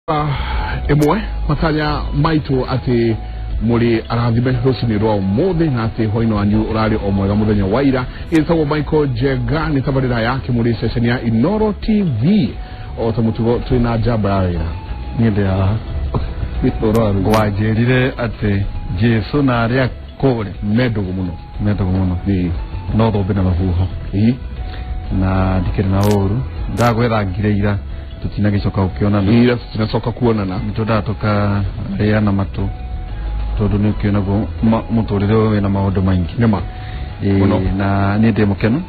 Ĩmwe matanya maitũ atĩ mũrĩ arathime rũcinĩ rwa ũmũthĩ na atĩ hwainĩ wanyu ũrarĩ o mwega mũthenya wa ira. Ĩtagwo Michael Njenga, nĩ tabarĩra ya Kĩmũrĩ, ceceni ya Inoro TV. O ta mũtugo twĩna njamba ya wĩra. Niĩ ndĩ haha. Ũrwaru. Wanjĩrire atĩ Jesu na arĩa kũrĩ me ndũgũ mũno. Me ndũgũ mũno. No thũmbĩ na rũhuho. Na ndikĩrĩ na ũru, ndagwetha ngire ira, tũtinagĩcoka gũkĩonana. Ira tũtinacoka kuonana. Nĩ twendaga tũkarĩana matũ tondũ nĩ ũkĩonagwo mũtũrĩre ũyũ wĩna maũndũ maingĩ. Nĩma. Mũno. Na niĩ ndĩ mũkenu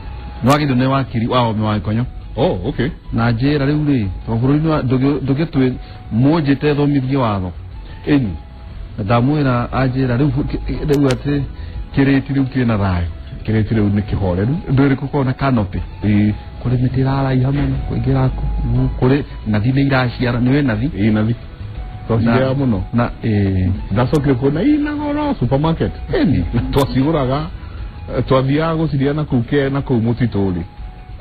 nĩ wagĩrĩirwo nĩ wakiri wa Wome wa Gĩkonyo. Oh, okay. Na njĩra rĩu rĩ, tondũ bũrũri ndũgĩtwĩ mũnjĩte thomithie watho. Ĩni. Na ndamwĩra, anjĩra rĩu rĩu atĩ kĩrĩti rĩu kĩna thayũ. Kĩrĩti rĩu nĩ kĩhoreru. Ndwĩrĩ gũkorwo na canopy. Kũrĩ mĩtĩ ĩraraiha mũno, kũingĩ kũrĩ nathi nĩ iraciara, nĩ wĩ nathi. Ĩĩ, nathi twacigĩraga mũno. Na ĩĩ. Ndacokire kuona ina goro supermarket. Ĩni. Twacigũraga, twathiaga gũciria na kũu ke na kũu mũtitũ rĩ.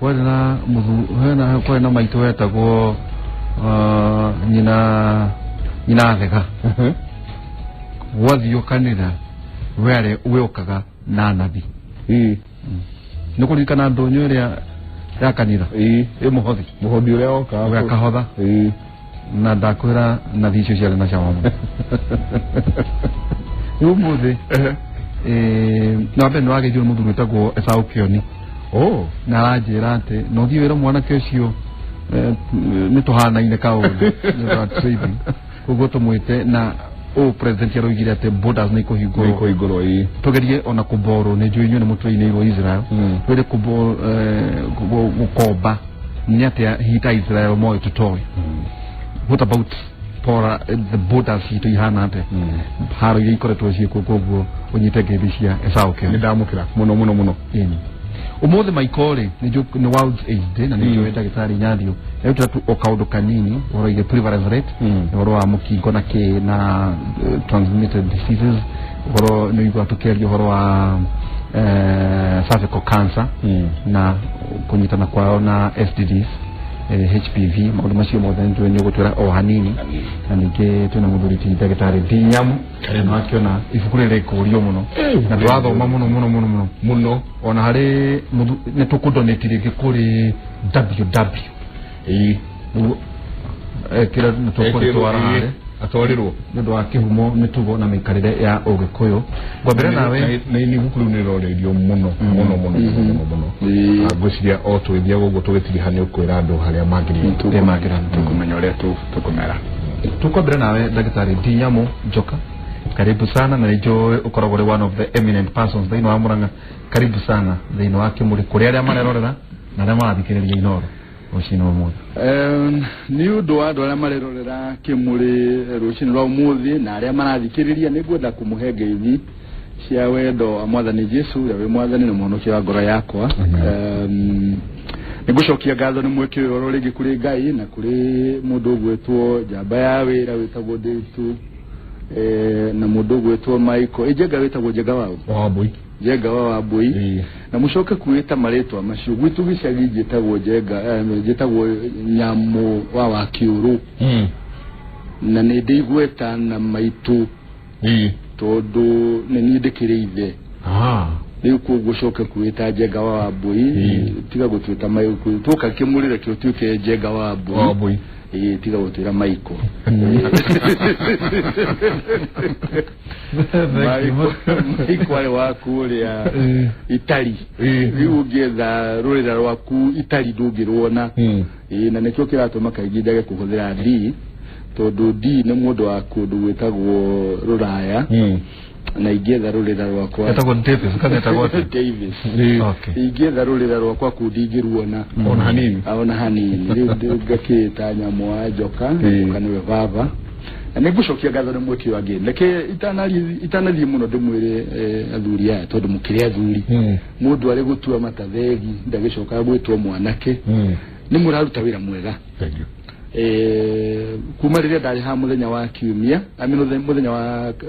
Kwarĩ na mũthu hena kwarĩ na maitũ wetagwo nyina Thega. Gwathio kanitha we arĩ we ũkaga na nathi. Nĩ kũririkana ndũnyũ ĩrĩa ya kanitha ĩ mũhothi. Mũhothi ũrĩa woka. We akahotha. Na ndakwĩra nathi icio ciarĩ na cama mũno. Rĩu ũmũthĩ na mbere nĩ wageithio nĩ mũthuri wĩtagwo Esau Kĩoni. Na aranjĩra atĩ no thiĩ wĩra mwanake ũcio, nĩ tũhanaine kaũndũ nĩ ũndũ wa trading, koguo tũmwĩte na ũũ president aroigire atĩ borders nĩ ikũhingũrwo. Nĩ kũhingũrwo, ĩĩ. Tũgerie ona kũborwo, nĩ njũĩ inyuĩ nĩ mũtũinĩirwo Israel. Twĩre gũkomba nĩ atĩa hihi ta Israel moĩ tũtoĩ? What about pora the borders citũ ihana atĩa? Haro iria ikoretwo ciĩkuo, koguo ũnyite ngeithi cia Esau Kĩoni. Nĩ ndamũkĩra mũno mũno mũno. Ĩni. Ũmũthĩ Maiko rĩ, nĩ World AIDS Day, na nĩ njũĩ ndagĩtarĩ Nyathio erutĩra tu o kaũndũ kanini ũhoro wĩgiĩ prevalence rate, ũhoro wa mũkingo na kĩ na transmitted diseases, ũhoro nĩ ũiguaga tũkĩaria ũhoro wa cervical cancer na kũnyitana kwao na STDs, HPV, maũndũ macio mothe nĩ nĩ ũgũtwĩra o hanini. Na ningĩ twĩna mũthuri ti ndagĩtarĩ Ndinyamu, wakĩona ibuku rĩrĩ rĩkũrio mũno na ndũrathoma mũno mũno mũno mũno. Mũno. Ona harĩ nĩ tũkũdonate rĩngĩ kũrĩ WW. Rĩu, kĩrĩa nĩ tũkũrĩtwara harĩa. Atwarirwo. Nĩ ũndũ wa kĩhumo, mĩtugo na mĩikarĩre ya ũgĩkũyũ, ngwambĩra nawe. Na nĩ ibuku rĩu nĩ rĩrorĩirio mũno mũno mũno mũno mũno mũno. Na ngwĩciria o twĩthiaga ũguo tũgĩtiriha nĩ ũkwĩra andũ harĩa mangĩrĩa. Ĩ mangĩrana. Tũkũmenya ũrĩa tũkũmera. Tukwambĩra nawe ndagĩtarĩ Ndinyamu Njoka, karibu sana, na nĩ njũĩ ũkoragwo ũrĩ one of the eminent persons thĩinĩ wa Murang'a. Karibu sana thĩinĩ wa Kĩmũrĩ kũrĩ arĩa marerorera na arĩa marathikĩrĩria Inoro rũcinĩ rwa ũmũthĩ. Nĩ ũndũ wa andũ arĩa marerorera Kĩmũrĩ rũcinĩ rwa ũmũthĩ na arĩa marathikĩrĩria, nĩ ngwenda kũmũhe ngeithi cia wendo wa Mwathani Jesu ũrĩa wĩ Mwathani na Mũhonokia wa ngoro yakwa. Nĩ ngũcokia ngatho nĩ mweke ũyũ oro rĩngĩ kũrĩ Ngai na kũrĩ mũndũ ũgwĩtwo njamba ya wĩra wĩtagwo Ndĩritũ, na mũndũ ũgwĩtwo Michael. Ĩ Njenga wĩtagwo Njenga waũ? Wa Wambui. Njenga wa Wambui. Na mũcoke kwĩta marĩtwa macio, gwitũ gĩcagi njĩtagwo Njenga, njĩtagwo Nyamũ wa Wakĩũrũ. Na nĩ ndĩ igweta na maitũ tondũ nĩ niĩ ndĩkĩrĩ ithe. Rĩu koguo coke kwĩta Njenga wa Wambui. Tiga gũtwĩta Maiko, tũka kĩmũrĩre kĩo tuĩke Njenga wa Wambui. Wa Wambui. Ĩĩ, tiga gũtwĩra Maiko. Maiko arĩ wa kũrĩa Itari. Rĩu ũngĩetha rũrĩra rwaku Itari ndũngĩruona. Ĩĩ, na nĩkĩo kĩratũma kaingĩ njage kũhũthĩra D, tondũ D nĩ mũndũ wa kũndũ gwĩtagwo rũraya, na ingĩetha rũrĩra rwakwa Etagwo Davis kana etagwo atĩa? Davis. Ingĩetha rũrĩra rwakwa kũu ndingĩruona. Ona hanini. Ona hanini. Rĩu ngakĩta Nyamũ wa Njoka. Njoka nĩwe baba, na nĩ ngũcokia ngatho nĩ mweke ũyũ angĩ. Reke itanathiĩ mũno ndĩmwĩre, athuri aya, tondũ mũkĩrĩ athuri, mũndũ arĩ gũtua matathegi ndagĩcokaga gwĩtwo mwanake. Nĩ mũraruta wĩra mwega. Thank you. Kuma rĩrĩa ndarĩ haha mũthenya wa kiumia, I mean, mũthenya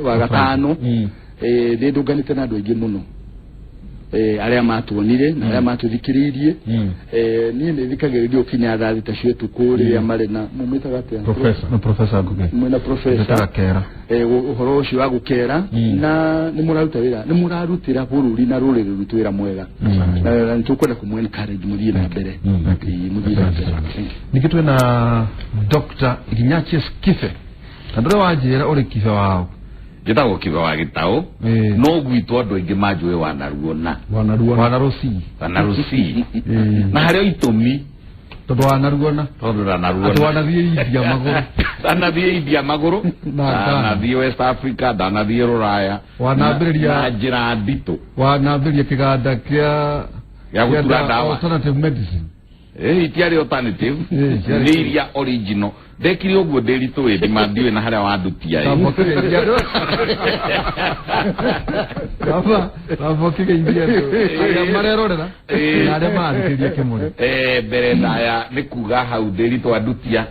wa gatano, nĩ ndũnganĩte na andũ aingĩ mũno. Arĩa matuonire na arĩa matũthikĩrĩirie. Niĩ nĩ thikagĩrĩria ũkinya thaa 3 cia ũtukũ rĩrĩa marĩ na mumĩtaga atĩa? Professor. No Professor Ngugi. Mwĩna professor. Ndĩtaga kera. Ũhoro ũcio wa gũkera, na nĩ mũraruta wĩra, nĩ mũrarutĩra bũrũri na rũrĩrĩ rwitũ wĩra mwega, na nĩ tũkwenda kũmũ encourage mũthiĩ na mbere. Ĩĩ, mũthiĩ na mbere. Thank you. Ningĩ twĩna Dr. Ignatius Kibe, na ndũrĩ wanjĩra ũrĩ Kibe wao. Njĩtagwo Kibe wa Gĩtaũ. No gwitũ andũ aingĩ manjũĩ Wanaruona. Wanaruona. Wanarusi. Wanarusi, na harĩ o itũmi. Tondũ wanaruona. Tondũ atĩ ndanaruona. Wanathiĩ India magũrũ. Ndanathiĩ India magũrũ. Na Ghana. Ndanathiĩ West Africa, ndanathiĩ Rũraya. Na njĩra nditũ. Wanambĩrĩria kĩganda kĩa Gĩa gũtura ndawa. Alternative medicine. Itiarĩ alternative. Ĩĩ, nĩ iria original. Ndekire ũguo ndĩritũ wĩndima, ndiũĩ na harĩa wandutia ĩ. Tamba ũkĩgeithia andũ. Tamba ũkĩgeithia andũ arĩa marerorera na arĩa marathikĩrĩria kĩmũrĩ. Mbere ndaya nĩ kuga hau ndĩritũ andutia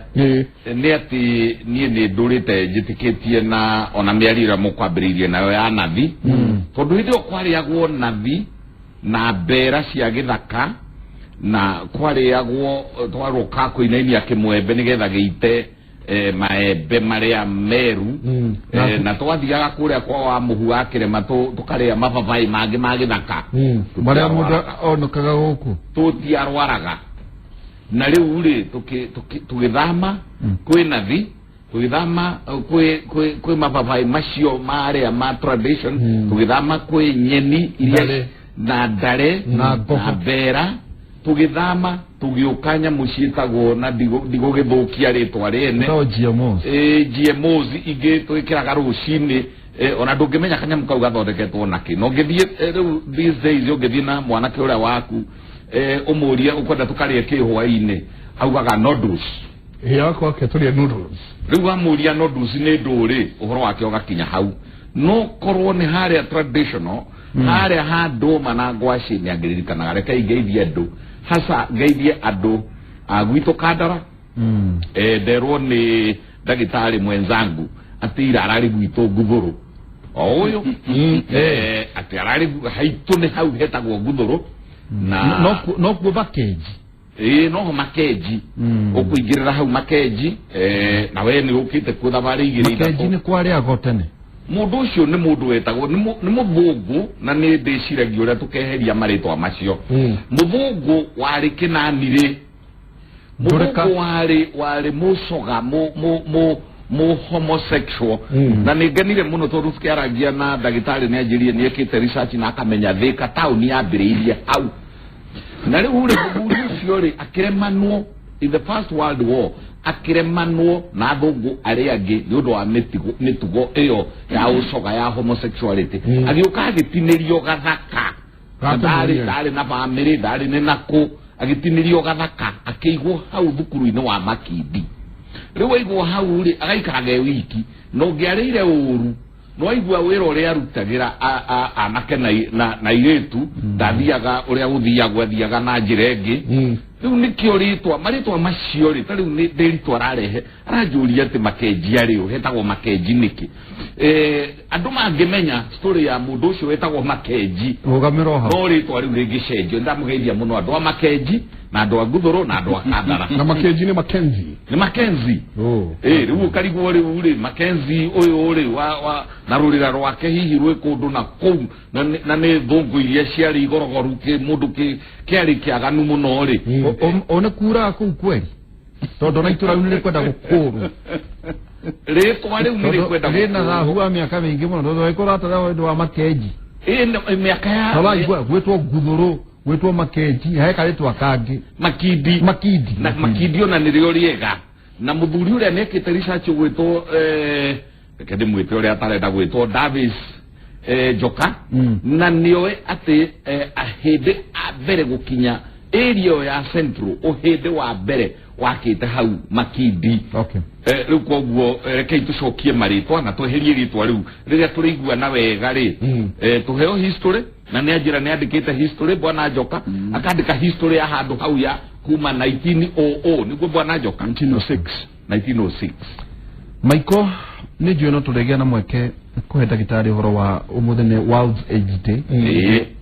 nĩ atĩ niĩ nĩ ndũrĩte njĩtĩkĩtie na ona mĩario ĩrĩa mũkwambĩrĩirie nayo ya nathi, tondũ hĩndĩ ĩyo kwarĩagwo nathi na mbera cia gĩthaka, na kwarĩagwo twarũka kũinainia kĩmwembe nĩgetha gĩite maembe marĩa meru. Na twathiaga kũrĩa kwa wa mũhu wa kĩrĩma, tũkarĩa mababaĩ mangĩ ma gĩthaka. Marĩa mũndũ onokaga gũkũ. Tũtiarwaraga. Na rĩu rĩ, tũgĩthama kwĩ nathi, tũgĩthama kwĩ mababaĩ macio marĩa ma tradition, tũgĩthama kwĩ nyeni iria Ndare. Na ndare. Na ngobo. Na mbera, tũgĩthama tũgĩũka nyamũ ciĩtagwo na ndigũgĩthũkia rĩtwa rĩene. No GMOs. GMOs ingĩ twĩkĩraga rũcinĩ, ona ndũngĩmenya kanyamũ kau gathondeketwo nakĩ. Na ũngĩthiĩ, rĩu these days ũngĩthiĩ na mwanake ũrĩa waku, ũmũrie ũkwenda tũkarĩe kĩ hwaĩ-inĩ, augaga noodles. Yakwa ke tũrĩe noodles. Rĩu wamũria noodles nĩ ndũrĩ ũhoro wake ũgakinya hau. No korwo nĩ harĩa traditional, harĩa ha ndũma na ngwacĩ, nĩ angĩririkanaga. Reke ngeithie andũ, hasa ngeithie andũ a gwitũ Kandara. Nderwo nĩ ndagĩtarĩ mwenzangu atĩ ira ararĩ gwitũ Nguthũrũ o ũyũ, atĩ ararĩ haitũ nĩ hau hetagwo Nguthũrũ na No kuo Makenji. Ĩĩ, noho Makenji. Ũkũingĩrĩra hau Makenji, na we nĩ ũkĩte kuo thabarĩ igĩrĩ Makenji. Ithatũ. Nĩ kwarĩagwo tene. Mũndũ ũcio nĩ mũndũ wetagwo nĩ mũthũngũ, na nĩ ndĩciragia ũrĩa tũkeheria marĩtwa macio. Mũthũngũ warĩ kĩnani rĩ, Ndũrĩka. mũthũngũ warĩ mũcoga, mu homosexual. Na nĩ ngenire mũno tondũ tũkĩarangia na ndagĩtarĩ nĩ anjĩrire nĩ ekĩte research na akamenya Thĩka taũni yambĩrĩirie hau. Na rĩu rĩ, mũthuri ũcio rĩ, akĩremanwo in the First World War, akĩremanwo na athũngũ arĩa angĩ nĩ ũndũ wa mĩtugo ĩyo ya ũcoga ya homosexuality. Agĩũka agĩtinĩrio gathaka na ndarĩ na bamĩrĩ, ndarĩ nĩ nakũ, agĩtinĩrio gathaka, akĩigwo hau thukuru-inĩ wa Makindi. Rĩu aigwo hau rĩ, agaikaraga e wiki, na ũngĩarĩire ũru no aigua wĩra ũrĩa arutagĩra anake na airĩtu, ndathiaga ũrĩa gũthiagwo, athiaga na njĩra ĩngĩ. Rĩu nĩkĩo rĩtwa marĩtwa macio rĩ, ta rĩu nĩ ndĩritwa ararehe aranjũria atĩ Makenji arĩ ũ, hetagwo Makenji nĩkĩ? Andũ mangĩmenya story ya mũndũ ũcio wetagwo Makenji, Rũgamĩro hau. No rĩtwa rĩu rĩngĩcenjio. Ndamũgeithia mũno andũ a Makenji na andũ a Nguthũrũ na andũ a Kandara. Na Makenji nĩ Mackenzie. Nĩ Mackenzie. Oh. Rĩu ũkarigwo rĩu rĩ, Mackenzie ũyũ rĩ wa na rũrĩra rwake hihi rwĩ kũndũ na kũu, na nĩ thũngũ iria ciarĩ igorogoru kĩ mũndũ kĩarĩ kĩaganu mũno rĩ. O nĩ kuraga kũu kweri, tondũ ona itũra rĩu nĩ rĩkwenda gũkũrwo. Rĩtwa rĩu nĩ rĩkwenda rĩna gũkũrwo. Thahu wa mĩaka mĩingĩ mũno, tondũ ĩkũratara ũndũ wa Makenji. Mĩaka ya Tawaigua gwĩtwo Nguthũrũ, gwĩtwo Makenji, he karĩtwa kangĩ. Makindi. Makindi. Na Makindi ona nĩrĩo rĩega. Na mũthuri ũrĩa nĩekĩte research ũgwĩtwo, reke ndĩmwĩte ũrĩa atarenda gwĩtwo, Davis Njoka. Na nĩoĩ atĩ ahĩndĩ a mbere gũkinya area ĩyo ya Central, ũhĩndĩ wa mbere wakĩte hau Makindi. Rĩu koguo, rekei tũcokie marĩtwa na tweherie rĩtwa rĩu rĩrĩa tũrĩiguana wega rĩ. Tũheo history, na nĩ anjĩra nĩ andĩkĩte history, bwana Njoka. Akandĩka history ya handũ hau ya kuma 1900, nĩguo bwana Njoka? 1906. 1906. Maiko nĩ njũĩ no tũrĩgĩa na mweke kũhe ndagĩtarĩ ũhoro wa ũmũthĩ nĩ World AIDS Day.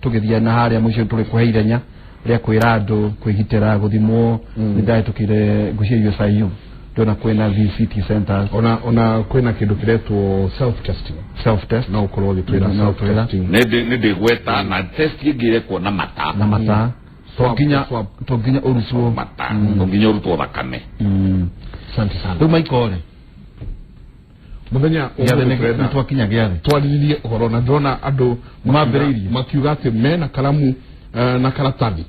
Tũgĩthiĩ na harĩa mũico tũrĩ kũhe ithenya rĩa kwĩra andũ kwĩgitĩra gũthimwo. Nĩ ndahĩtũkire ngwĩciria USIU, ndĩrona kwĩna VCT centers. Ona kwĩna kĩndũ kĩretwo self testing. Self test. No ũkorwo ũgĩtwĩra No self twĩra. testing. Nĩ ndĩgweta na test ĩngĩ ĩrekwo na mata. Na mata to nginya Swab. To nginya ũrutwo. Mata to nginya ũrutwo thakame. Asante sana. Rĩu Maiko rĩ, Mũthenya gĩathĩ ũmũthĩ tũrenda nĩ twakinya gĩathĩ. Twarĩrĩrie ũhoro na ndĩrona andũ Mambĩrĩirie. Makiuga atĩ mena karamu na karatathi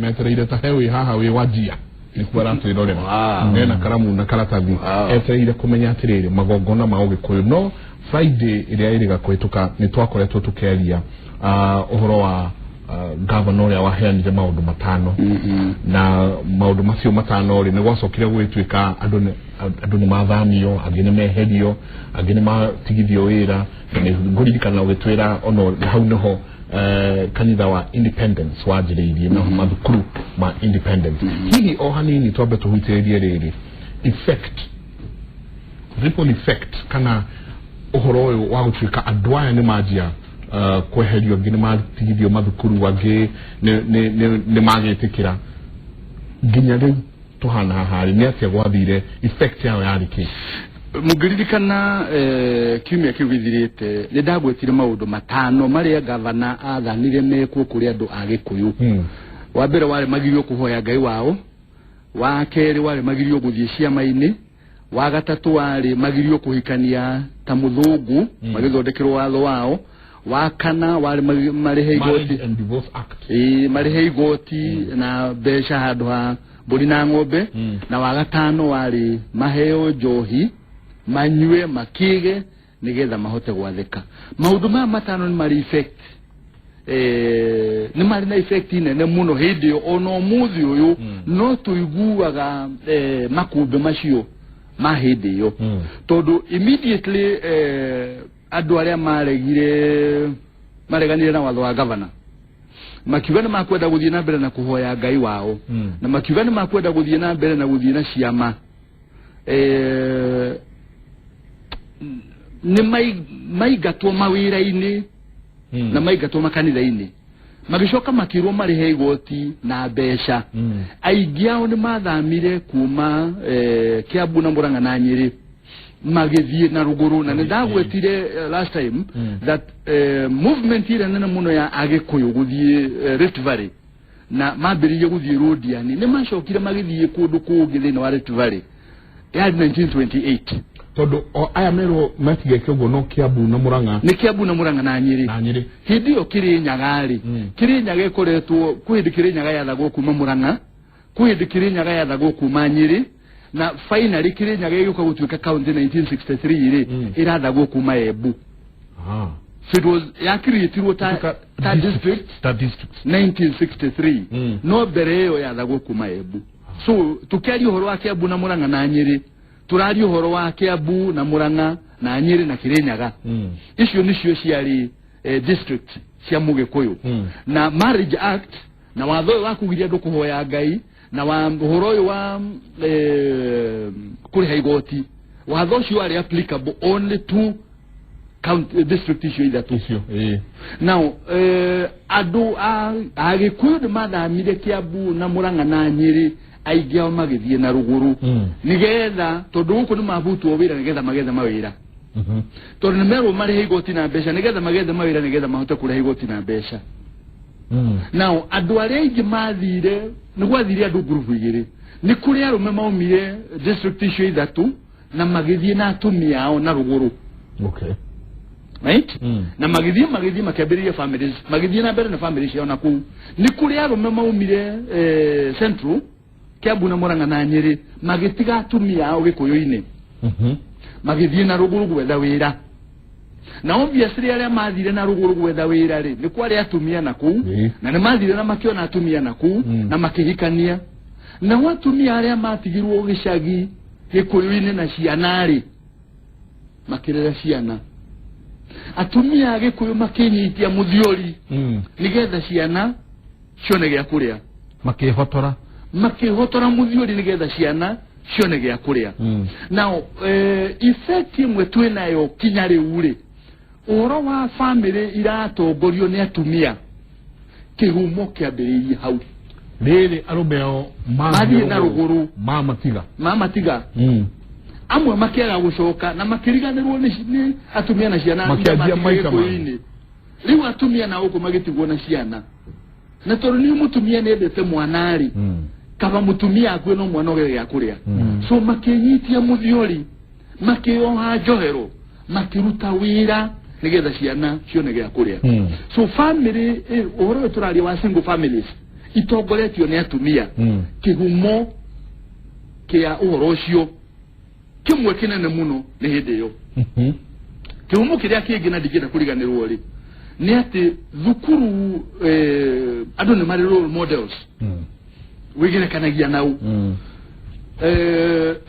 metereire ta he wĩ haha wĩ wanjia nĩkuo aratwĩrorera. Mena karamu na karatathi etereire kũmenya atĩrĩrĩ magongona ma ũgĩkũyũ. No Friday ĩrĩa ĩrĩga kũhĩtũka nĩ twakoretwo tũkĩaria ũhoro wa gavana ũrĩa waheanire maũndũ matano, na maũndũ macio matano rĩ, nĩ gwacokire gũgĩtuĩka andũ nĩ mathamio, angĩ nĩ meherio, angĩ nĩ matigithio wĩra. Na nĩ ngũririkana ũgĩtwĩra ono hau nĩho kanitha wa Independence wanjĩrĩirie na mathukuru ma Independence. Hihi o hanini twambe tũhutĩrĩrie rĩrĩ effect, ripple effect, kana ũhoro ũyũ wa gũtuĩka andũ aya nĩ manjia kweherio, angĩ nĩ matigithio mathukuru, angĩ nĩ magĩtĩkĩra, nginya rĩu tũhana haha rĩ, nĩ atĩa gwathire? Effect yayo yarĩ kĩ? Mũngĩririkana kiumia kĩu gĩthirĩte nĩ ndagwetire maũndũ matano marĩa gavana athanire mekwo kũrĩ andũ a Gĩkũyũ. Wa mbere warĩ magirio kũhoya Ngai wao, wa kerĩ warĩ magirio gũthiĩ ciama-inĩ, wa gatatũ warĩ magirio kũhikania ta mũthũngũ magĩthondekerwo watho wao, wa kana warĩ marĩhe igoti. Marriage and Divorce Act. Ĩĩ, marĩhe igoti na mbeca handũ ha mbũri na ng'ombe, na wa gatano warĩ maheo njohi manyue makĩge nĩgetha mahote gwathĩka. Maũndũ maya matano nĩ marĩ effect, nĩ marĩ na effect nene mũno hĩndĩ ĩyo ona ũmũthĩ ũyũ. No tũiguaga makũmbĩ macio ma hĩndĩ ĩyo, tondũ immediately andũ arĩa maregire, mareganire na watho wa gavana, makiuga nĩ makwenda gũthiĩ na mbere na kũhoya Ngai wao, na makiuga nĩ makwenda gũthiĩ na mbere na gũthiĩ na ciama, nĩ maingatwo mawĩra-inĩ na maingatwo makanitha-inĩ, magĩcoka makĩrwo marĩhe igoti na mbeca. Aingĩ ao nĩ mathamire kuma Kiambu na Murang'a na Nyĩrĩ magĩthiĩ na rũgũrũ, na nĩ ndagwetire last time that movement ĩrĩa nene mũno ya Agĩkũyũ gũthiĩ Rift Valley na mambĩrĩirie gũthiĩ Rũndiani, nĩ macokire magĩthiĩ kũndũ kũngĩ thĩinĩ wa Rift Valley, yarĩ 1928. Tondũ o aya merwo matigeke ũguo no Kiambu na Murang'a. Nĩ Kiambu na Murang'a na Nyĩrĩ. Na Nyĩrĩ. Hĩndĩ ĩyo Kĩrĩnyaga rĩ, Kĩrĩnyaga ĩkoretwo kwĩ hĩndĩ Kĩrĩnyaga yathagwo kuma Murang'a, kwĩ hĩndĩ Kĩrĩnyaga yathagwo kuma Nyĩrĩ, na finally Kĩrĩnyaga ĩgĩũka gũtuĩka county 1963 rĩ, ĩrathagwo kuma Embu. So it was yakiriĩtirwo ta district Ta district. 1963. No mbere ĩyo yathagwo kuma Embu. So tũkĩaria ũhoro wa Kiambu na Murang'a na Nyĩrĩ, tũraria ũhoro wa Kiambu na Murang'a na Nyĩrĩ na Kĩrĩnyaga. Icio nĩcio ciarĩ district cia Mũgĩkũyũ. Na Marriage Act na watho ũyũ wa kũgiria andũ kũhoya Ngai na wa ũhoro ũyũ wa kũrĩha igoti, watho ũcio warĩ applicable only to county, district icio ithatũ. Icio, ĩĩ. Now andũ a Gĩkũyũ nĩ mathamire Kiambu na Murang'a na Nyĩrĩ, aingĩ ao magĩthiĩ na rũgũrũ nĩgetha, tondũ gũkũ nĩ mabutwo wĩra, nĩgetha magethe mawĩra, tondũ nĩ merwo marĩhe igoti na mbeca, nĩgetha magethe mawĩra, nĩgetha mahote kũrĩha igoti na mbeca. Now andũ arĩa aingĩ mathire, nĩ gwathire andũ ngurubu igĩrĩ. Nĩ kũrĩ arũme maumire district icio ithatũ na magĩthiĩ na atumia ao na rũgũrũ. Right? Na magĩthiĩ makĩambĩrĩria families, magĩthiĩ na mbere na family ciao na kũu. Nĩ kũrĩ arũme maumire central Kiambu na Murang'a na Nyĩrĩ, magĩtiga atumia ao Gĩkũyũ-inĩ, magĩthiĩ na rũgũrũ gwetha wĩra. Na obviously arĩa mathire na rũgũrũ gwetha wĩra rĩ, nĩ kwarĩ atumia na kũu. Na nĩ mathire na makĩona atumia na kũu na makĩhikania nao. Atumia arĩa matigirwo gĩcagi Gĩkũyũ-inĩ na ciana rĩ, makĩrera ciana. Atumia a Gĩkũyũ makĩnyitia mũthiori nĩgetha ciana cione gĩa kũrĩa. Makĩhotora. Makĩhotora mũthiori nĩgetha ciana Cione gĩa kũrĩa. Now effect ĩmwe twĩnayo kinya rĩu rĩ, ũhoro wa family iratongorio nĩ atumia, kĩhumo kĩambĩrĩirie hau. Rĩrĩ arũme ao mathiĩ na rũgũrũ. Mamatiga. Mamatiga. Amwe makĩaga gũcoka na makĩriganĩrwo nĩ atumia na ciana. Makĩanjia maisha mao. Gĩkũyũ-inĩ. Rĩu atumia na gũkũ magĩtigwo na ciana, na tondũ nĩ mũtumia nĩendete mwana rĩ, kaba mũtumia akue no mwana ũgere gĩa kũrĩa. So makĩnyitia mũthiori, makĩoha njohero, makĩruta wĩra nĩgetha ciana cione gĩa kũrĩa. So family, ũhoro ũyũ tũraria wa single families itongoretio nĩ atumia, kĩhumo kĩa ũhoro ũcio kĩmwe kĩnene mũno nĩ hĩndĩ ĩyo. Kĩhumo kĩrĩa kĩngĩ na ndingĩenda kũriganĩrwo rĩ, nĩ atĩ thukuru, andũ nĩ marĩ role models wĩgerekanagia nau.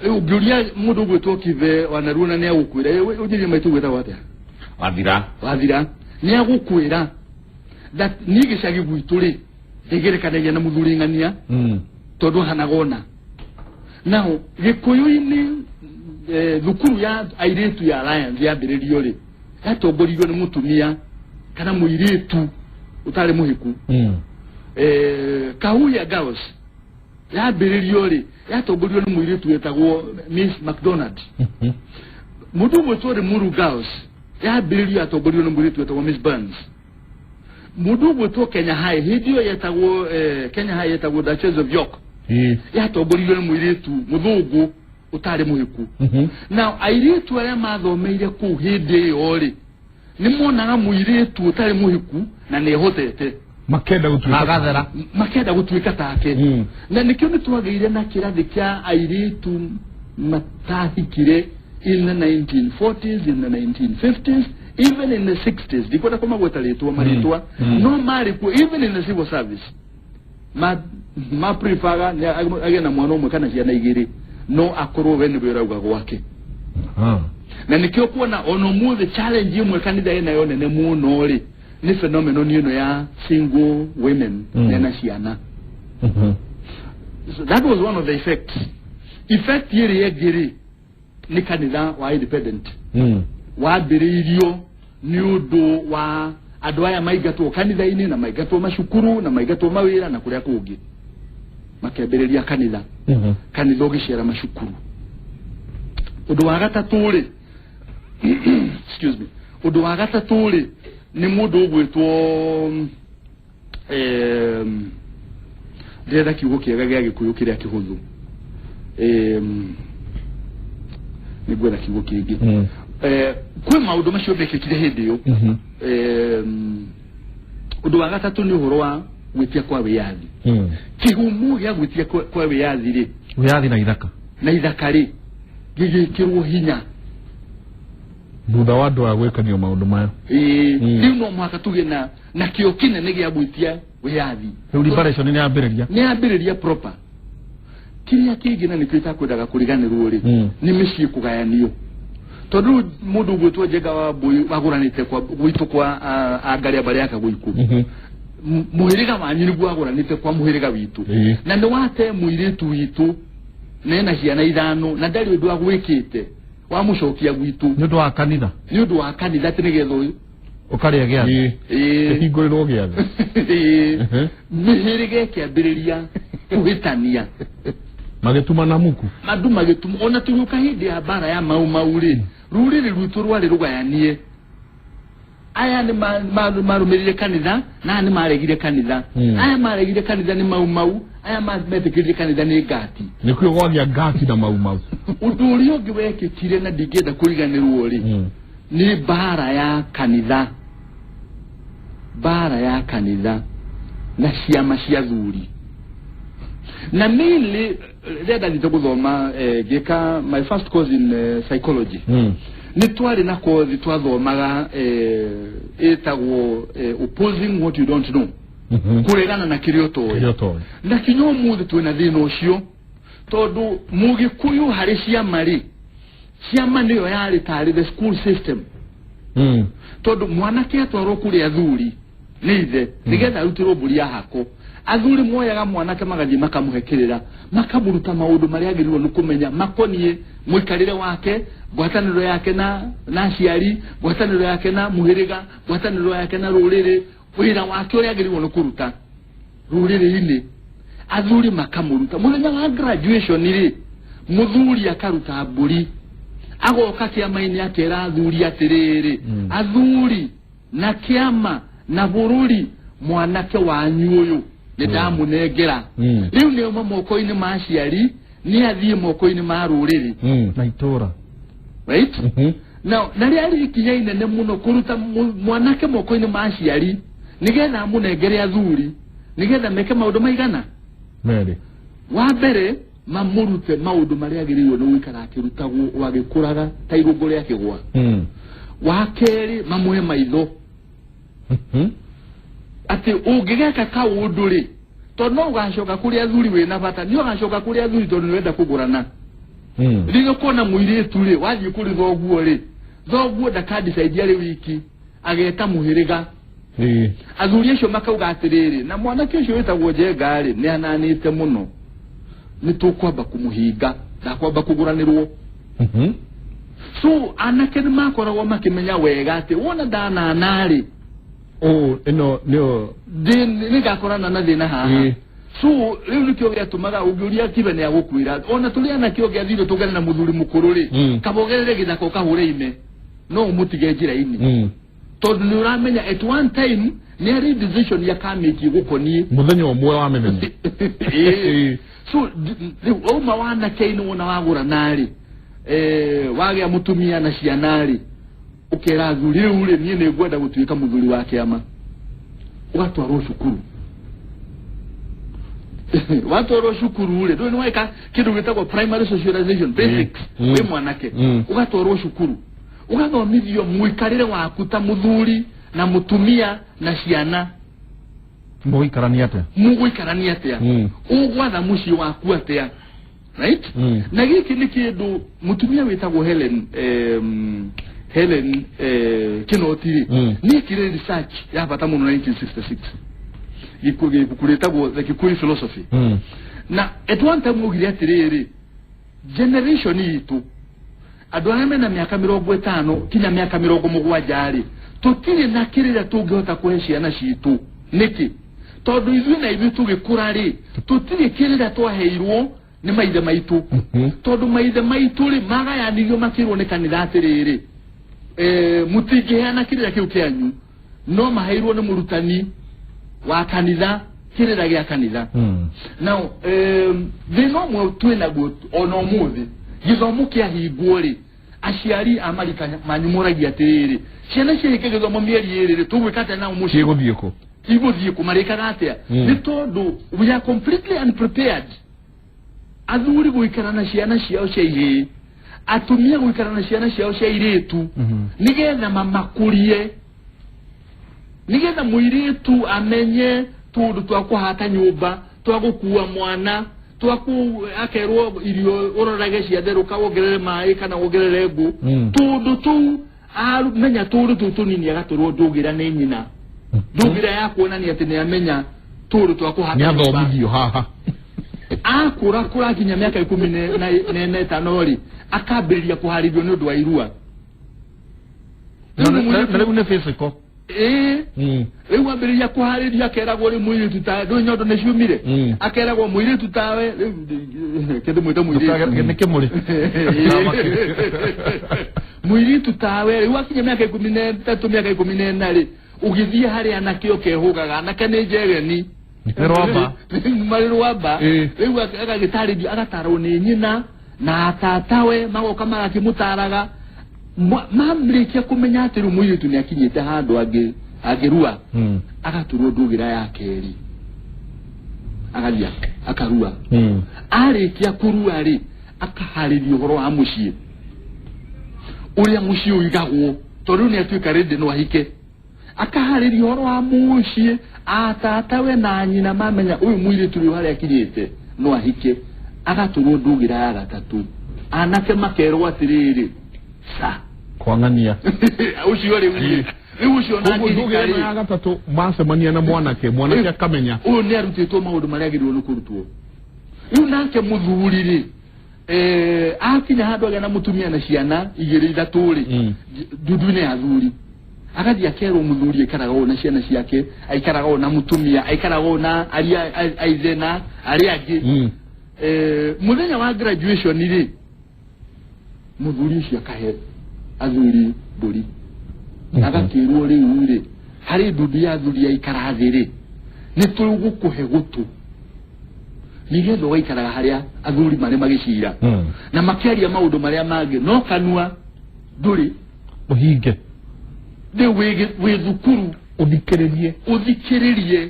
Rĩu ũngĩũria mũndũ ũgwĩtwo Kibe wanaruona nĩ agũkwĩra, ũnjĩrie maitũ gwĩtagwo atĩa? Wathira. Wathira nĩ agũkwĩra that niĩ gĩcagi gwitũ rĩ, ndĩgerekanagia na mũthuri ng'ania tondũ ahanaga ona nao gĩkũyũ-inĩ. Thukuru ya airĩtu ya Alliance yambĩrĩrio rĩ, yatongoririo nĩ mũtumia kana mũirĩtu ũtarĩ mũhiku. Kahuya Girls yambĩrĩrio rĩ, yatongoririo nĩ mũirĩtu wetagwo Miss McDonald. Mũndũ ũmwe twarĩ Muru Girls yambĩrĩrio, yatongoririo nĩ mũirĩtu wetagwo Miss Burns. Mũndũ ũgwĩtwo Kenya High, hĩndĩ ĩyo yetagwo, Kenya High yetagwo Duchess of York, yatongoririo nĩ mũirĩtu mũthũngũ ũtarĩ mũhiku. Na airĩtu arĩa mathomeire kũu hĩndĩ ĩyo rĩ, nĩ monaga mũirĩtu ũtarĩ mũhiku na nĩ ehotete. Makenda gũtuĩka. Magathera. Makenda gũtuĩka take. Na nĩkĩo nĩ twagĩire na kĩrathi kĩa airĩtu matahikire in the 1940s, in the 1950s, even in the 60s. Ndikwenda kũmagweta rĩtwa, marĩtwa, no marĩ kuo even in the civil service. Ma preferga nĩ agĩe na mwana ũmwe kana ciana igĩrĩ, no akorwo we nĩwe ũrauga gwake. Na nĩkĩo kuona ona ũmũthĩ challenge ĩmwe kanitha ĩnayo nene mũno rĩ, nĩ phenomenon ĩno ya single women mena ciana. So that was one of the effects. Effect ĩrĩa ĩngĩ rĩ, nĩ kanitha wa independent wambĩrĩirio nĩ ũndũ wa andũ aya maingatwo kanitha-inĩ na maingatwo macukuru na maingatwo mawĩra na kũrĩa kũngĩ, makĩambĩrĩria kanitha. Kanitha ũgĩciara macukuru. Ũndũ wa gatatũ rĩ, excuse me, ũndũ wa gatatũ rĩ, nĩ mũndũ ũgwĩtwo, ndĩrenda kiugo kĩega gĩa Gĩkũyũ kĩrĩa kĩhũthũ, nĩ ngwetha kiugo kĩngĩ. Kwĩ maũndũ macio mekĩkire hĩndĩ ĩyo. Ũndũ wa gatatũ nĩ ũhoro wa gwĩtia kwa wĩyathi. Kĩhumo gĩa gwĩtia kwa wĩyathi rĩ, Wĩyathi na ithaka. Na ithaka rĩ, gĩgĩkĩrwo hinya thutha wa andũ aya gwĩkanio maũndũ maya. Ĩĩ, rĩu no mũhaka tũgĩe na kĩo kĩnene gĩa gwĩtia wĩyathi. Rĩu liberation nĩ yambĩrĩria. Nĩ yambĩrĩria proper. Kĩrĩa kĩngĩ na nĩkĩo itakwendaga kũriganĩrwo rĩ, nĩ mĩciĩ kũgayanio, tondũ rĩu mũndũ ũgwĩtwo Njenga wa Mbũi wagũranĩte kwa gwitũ kwa angaria mbarĩ ya Kagũikũ. Mũhĩrĩga wanyu nĩguo wagũranĩte kwa mũhĩrĩga witũ. Na nĩ wate mũirĩtu witũ na ena ciana ithano na ndarĩ ũndũ agwĩkĩte, wamũcokia gwitũ. Nĩ ũndũ wa kanitha. Nĩ ũndũ wa kanitha, atĩ nĩgetha ũyũ ũkarĩa gĩathĩ. Ĩĩ. Kĩhingũrĩrwo gĩathĩ. Ĩĩ. Mĩhĩrĩga ĩkĩambĩrĩria kũhĩtania. Magĩtuma muku. Andũ magĩtuma. Ona tũgĩũka hĩndĩ ya mbara ya Mau Mau rĩ, rũrĩrĩ rwitũ rwarĩ rũgayanie. Aya nĩ marũmĩrĩire kanitha na aya nĩ maregire kanitha. Aya maregire kanitha nĩ Mau Mau, aya metĩkĩrire kanitha nĩ Ngati. Nĩkuo gwagĩa Ngati na Mau Mau. Ũndũ ũrĩa ũngĩ wekĩkire na ndingĩenda kũriganĩrwo rĩ, nĩ mbara ya kanitha, mbara ya kanitha na ciama cia thuri. Na mainly rĩrĩa ndathiĩte gũthoma, ngĩka my first course in psychology, nĩ twarĩ na kothi twathomaga, ĩtagwo opposing what you don't know, kũregana na kĩrĩa ũtoĩ. Kĩrĩa ũtoĩ. Na kinya ũmũthĩ twĩna thĩna ũcio, tondũ Mũgĩkũyũ harĩ ciama rĩ, ciama nĩyo yarĩ tarĩ the school system, tondũ mwanake atwarwo kũrĩ athuri nĩ ithe nĩgetha arutĩrwo mbũri ya hako. Athuri moyaga mwanake magathiĩ makamũhe kĩrĩra, makamũruta maũndũ marĩa agĩrĩirwo nĩ kũmenya makoniĩ mũikarĩre wake, ngwatanĩro yake na aciari, ngwatanĩro yake na mũhĩrĩga, ngwatanĩro yake na rũrĩrĩ, wĩra wake ũrĩa agĩrĩirwo nĩ kũruta rũrĩrĩ-inĩ. Athuri makamũruta. Mũthenya wa graduation rĩ, mũthuri akaruta mbũri, agoka kĩama-inĩ akera athuri atĩrĩrĩ, athuri na kĩama na bũrũri, mwanake wanyu ũyũ nĩ ndamũnengera. Rĩu nĩ auma moko-inĩ ma aciari, nĩ athiĩ moko-inĩ ma rũrĩrĩ na itũra. Right? Now, na rĩarĩ ikinya inene mũno kũruta mwanake moko-inĩ ma aciari nĩgetha amũnengere athuri, nĩgetha meke maũndũ maigana merĩ. Wa mbere, mamũrute maũndũ marĩa agĩrĩirwo nĩ gũikara akĩrutagwo o agĩkũraga ta irũngũ rĩa kĩgwa. Wa kerĩ, mamũhe maitho atĩ ũngĩgeka kaũndũ rĩ, tondũ no ũgacoka kũrĩ athuri wĩna bata, nĩ ũgacoka kũrĩ athuri tondũ nĩ ũrenda kũgũrana. Rĩrĩa ũkona mũirĩtu rĩ, wathiĩ kũrĩ thoguo rĩ, thoguo ndakandicaidia arĩ wiki, ageta mũhĩrĩga. Athuri acio makauga atĩrĩrĩ, na mwanake ũcio wĩtagwo Njenga rĩ, nĩ ananĩte mũno, nĩ tũkwamba kũmũhinga, ndakwamba kũgũranĩrwo. So anake nĩ makoragwo makĩmenya wega atĩ wona ndanana rĩ, Oh, ĩno nĩyo nĩngakorana na thĩna haha. So rĩu nĩkĩo gĩatũmaga ũngĩũria kibe nĩ agũkwĩra ona tũrĩ anake ũngĩathire tũngane na mũthuri mũkũrũ rĩ, kaba ũgerere gĩthaka ũkahũre ime, no ũmũtige njĩra-inĩ, tondũ nĩ ũramenya at one time nĩ arĩ decision yakamĩkie gũkoniĩ mũthenya ũmwe wa mĩthenya. Ĩĩ. So rĩu wauma wanake-inĩ, wona wagũrana rĩ, wagĩa mũtumia na ciana rĩ, ũkera athuri, rĩu rĩ, niĩ nĩ ngwenda gũtuĩka mũthuri wa kĩama. Ũgatwarwo cukuru. Watwarwo cukuru rĩ, ndũĩ nĩ weka kĩndũ gĩtagwo primary socialization basics wĩ mwanake. Ũgatwarwo cukuru, ũgathomithio mũikarĩre waku ta mũthuri na mũtumia na ciana. Mũgũikarania atĩa? Mũgũikarania atĩa, ũgwatha mũciĩ waku atĩa, right? Na gĩkĩ nĩ kĩndũ mũtumia wĩtagwo Helen Kinoti rĩ, nĩ ekire research ya bata mũno 1966, ibuku rĩtagwo The Kikuyu Philosophy. Na at one time augire atĩrĩrĩ, generation itũ, andũ arĩa mena mĩaka 50 kinya mĩaka 70 rĩ, tũtirĩ na kĩrĩra tũngĩhota kũhe ciana citũ. Nĩkĩ? Tondũ ithuĩ na ithuĩ tũgĩkũra rĩ, tũtirĩ kĩrĩra twaheirwo nĩ maithe maitũ, tondũ maithe maitũ rĩ, magayanirio makĩrwo nĩ kanitha atĩrĩrĩ, mũtingĩheana kĩrĩra kĩu kĩanyu, no maheirwo nĩ mũrutani wa kanitha kĩrĩra gĩa kanitha. Now, thĩna ũmwe twĩ naguo ona ũmũthĩ, gĩthomo kĩahingwo rĩ, aciari a marika manyu moragia atĩrĩrĩ, ciana ciahĩke gĩthomo mĩeri 2 rĩ, tũgwĩka atĩa nao mũciĩ? Ciĩgũthiĩ kũ? Igũthiĩ kũ? Marĩkaga atĩa? Nĩ tondũ we are completely unprepared. Athuri gũikara na ciana ciao cia ihĩĩ, atumia gũikara na ciana ciao cia irĩtu, nĩgetha mamakũrie, nĩgetha mũirĩtu amenye tũndũ twa kũhata nyũmba, twa gũkua mwana, twa ku akerwo irio ũrorage ciatherũka wongerere maĩ kana wongerere ngũ, tũndũ tũu amenya, tũndũ tũu tũnini, agatũrwo ndũgĩra nĩ nyina, ndũgĩra ya kuonania atĩ nĩ amenya tũndũ twa kũhata nĩ nyũmba. Athomithio haha. Akũra kũra nginya mĩaka 15 rĩ, akambĩrĩria kũharĩrio nĩ ũndũ wa irua. Na rĩu nĩ physical. Ĩĩ. Rĩu ambĩrĩria kũharĩria, akeragwo rĩu mũirĩtu ta ndũĩ nyondo nĩ ciumire. Akeragwo mũirĩtu tawe rĩu kĩndũ mwĩte mũirĩtu. Nĩ kĩmũrĩ. Mũirĩtu tawe rĩu akinya mĩaka 13, mĩaka 14 rĩ, ũgĩthiĩ harĩ anake ũkehũgaga, anake nĩ njegeni. Nĩ rwamba. Marĩ rwamba. Rĩu agagĩtarĩrio, agatarwo nĩ nyina na atatawe, magoka magakĩmũtaraga. Mamĩrĩkia kũmenya atĩ rĩu mũirĩtu nĩ akinyĩte handũ angĩrua, agaturwo ndũgĩra ya kerĩ, agathiĩ akarua. Arĩkia kũrua rĩ, akaharĩria ũhoro wa mũciĩ, ũrĩa mũciĩ ũigagwo, tondũ rĩu nĩ atuĩka rĩndĩ no ahike. Akaharĩria ũhoro wa mũciĩ, atatawe na nyina mamenya ũyũ mũirĩtu rĩu harĩa akinyĩte no ahike, agatũrwo ndũgĩra ya gatatũ. Anake makerwo atĩrĩrĩ, sa Kwang'ania. Ũcio rĩu rĩ, Rĩu ũcio Koguo nake ndũgĩ ĩno ya gatatũ macemania na mwanake, mwanake akamenya. Ũyũ nĩ arutĩtwo maũndũ marĩa agĩrĩirwo nĩ kũrutwo. Rĩu nake mũthuri rĩ, akinya handũ agĩa na mũtumia na ciana igĩrĩ ithatũ rĩ, ndundu-inĩ ya athuri agathiĩ akerwo mũthuri aikaraga ũũ na ciana ciake, aikaraga ũũ na mũtumia, aikaraga ũũ na aria aithe na arĩa angĩ. Mũthenya wa graduation rĩ, mũthuri ũcio akahe athuri mbũri, agakĩrwo rĩu rĩ, harĩ ndundu ya athuri aikara thĩ rĩ, nĩ tũgũkũhe gũtũ nĩgetha ũgaikaraga harĩa athuri marĩ magĩcira na makĩaria maũndũ marĩa mangĩ, no kanua ndũrĩ. Ũhinge. Rĩu wĩ thukuru. Ũthikĩrĩrie. Ũthikĩrĩrie,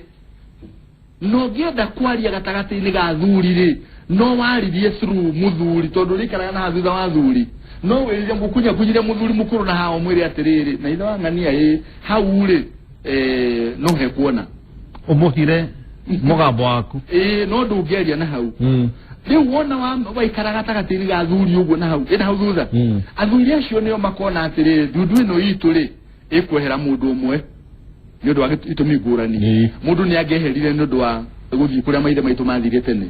na ũngĩenda kwaria gatagatĩ-inĩ ga athuri rĩ, no waririe through mũthuri, tondũ ũrĩikaraga na haha thutha wa athuri, no wĩrire mũkunyakunyire mũthuri mũkũrũ na haha ũmwĩre atĩrĩrĩ, na ithe wa ng'ania ĩ hau rĩ, no hekuona. Ũmũhire mũgambo waku. Ĩĩ, no ndũngĩaria na hau. Rĩu wona waikara gatagatĩ-inĩ ga athuri ũguo na hau ĩna hau thutha, athuri acio nĩo makona atĩrĩrĩ, ndundu ĩno itũ rĩ, ĩkwehera mũndũ ũmwe nĩ ũndũ wa itũmi ngũrani. Mũndũ nĩ angĩeherire nĩ ũndũ wa gũthiĩ kũrĩa maithe maitũ mathire tene,